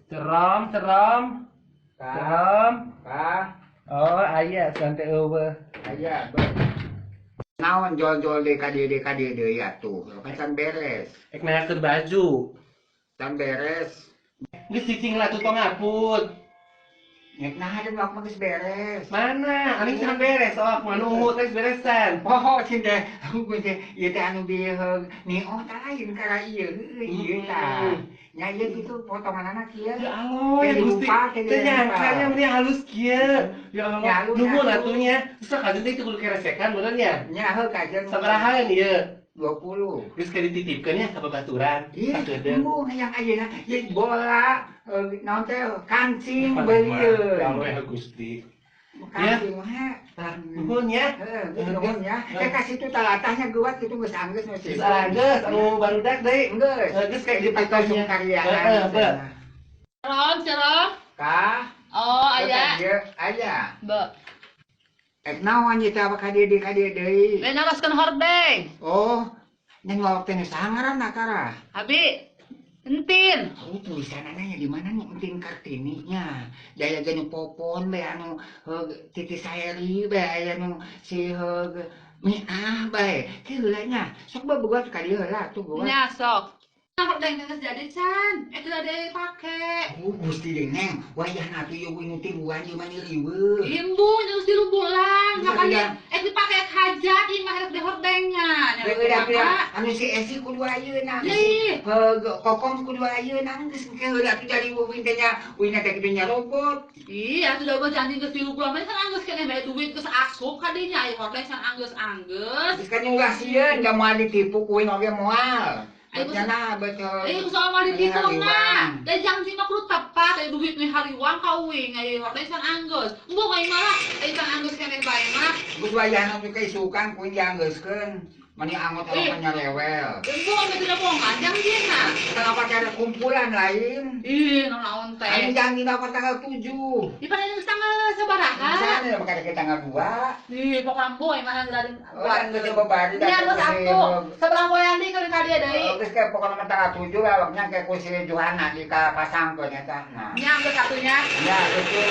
Cerom, cerom. Cerom. Kah? Oh, aya santai eueuh. Aya, naon jol-jol deui ka dieu deui ka dieu deui atuh. Kan can beres. Ek nanyakeun baju. Can beres. Geus cicing lah tuh tong ngaput. Nek naha deui mah geus beres. Mana? Aing can beres, oh, manu teh beresan. Oh, cing teh. Aku teh ieu teh anu bieu ni oh tah lain kara ieu. Heueuh ieu tah. Nya ieu kitu potonganana kieu. Ya Allah, ya Gusti. Teu nyangka nya meni halus kieu. Ya Allah, Ya halus nuhun atuh. Atuh nya. Terus kajeun teh kudu keresekan bener nya. Nya heuh kajeun. Sabarahaan ieu? 20. Geus ka dititipkeun nya ka babaturan. Ih, Sakedeung. embung hayang ayeuna ieu bola, naon teh kancing Ya beulieun. Allah ya Gusti. Kancing mah. Tah, nuhun ya. Heeh, geus nuhun ya. Eh ka situ talatahnya geuwat kitu geus anggeus nu Geus anggeus anu barudak deui. Geus. Geus kayak Dipakai dititipnya. karyaan. Heeh, be. Cerom, cerom. Kah? Oh, aya. Ieu aya. Be. Ek naon ieu teh ka dieu deui ka dieu deui? Lain naroskeun hordeng. Oh, neng lawak teh nu saha ngaranna kara? Abi. Entin. Oh, tulisanana nya di mana nu Entin Kartini nya. Daya ge nu Popon bae anu Titi Saeri bae aya nu si Miah bae. Ke heula nya. Sok bae ka dieu heula atuh geuwat. Nya sok. Hordeng geus jadi can. Eh teu dipake. Oh, Gusti deui Neng, wayahna atuh ieu nu tiluan ieu mah riweuh. Embung geus 3 bulan. Iya, Makanya iya. eh dipake hajat ieu mah rek di hordengnya. Heueuh da anu si Esi kudu ayeuna. Ih. Heuh Kokom kudu ayeuna geus ke heula atuh dari weuwing teh nya uing teh kitu nya robot. Iya, sudah gua janji geus 3 bulan mah kan anggeus keneh bae duit geus asup ka dinya aya hordeng san anggeus-anggeus. Geus kan nyulah sieun da moal ditipu ku uing oge moal. Ayo, Betnya nah betul. Eh, soal mau ditipu Hariwang. Nah. Da janji mah kudu tepat, aya duit we hariwang ka uing, aya hordeng san anggeus. Embung aing malah aya san anggeus keneh bae mah. Geus wayahna oge kaisukan ku uing dianggeuskeun. Mani angot Ih. alokan nyarewel. Embung ame tidak bohongan janjina. Kenapa cara kumpulan lain? Ih, naon Anu teh. janji dapat tanggal 7. Di pada geus tanggal sabaraha? Misalnya makanya ke tanggal 2. Ih, pokoknya embung aing mah dari Oh, dan geus babari Nya geus atuh. Sabaraha poean deui ka dia deui. Geus kayak pokoknya mah tanggal 7 awaknya kayak ku si Johana di ka pasangkeun eta. Nah. Nya geus atunya. Ya, gitu.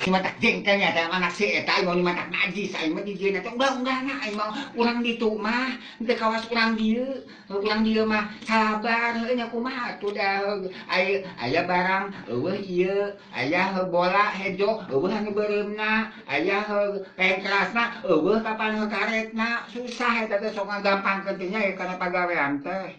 Si matak jengkelnya teh anak si eta aing mau matak najis aing mah dijieun teh unggah-unggahna aing mah urang ditu mah teu kawas urang dieu mah sabar heuh nya kumaha atuh da aya aya barang eueuh ieu aya heuh bola hejo eueuh anu beureumna aya heuh kain kerasna eueuh kapan heuh karetna susah eta teh sok ngagampangkeun teh nya kana pagawean teh.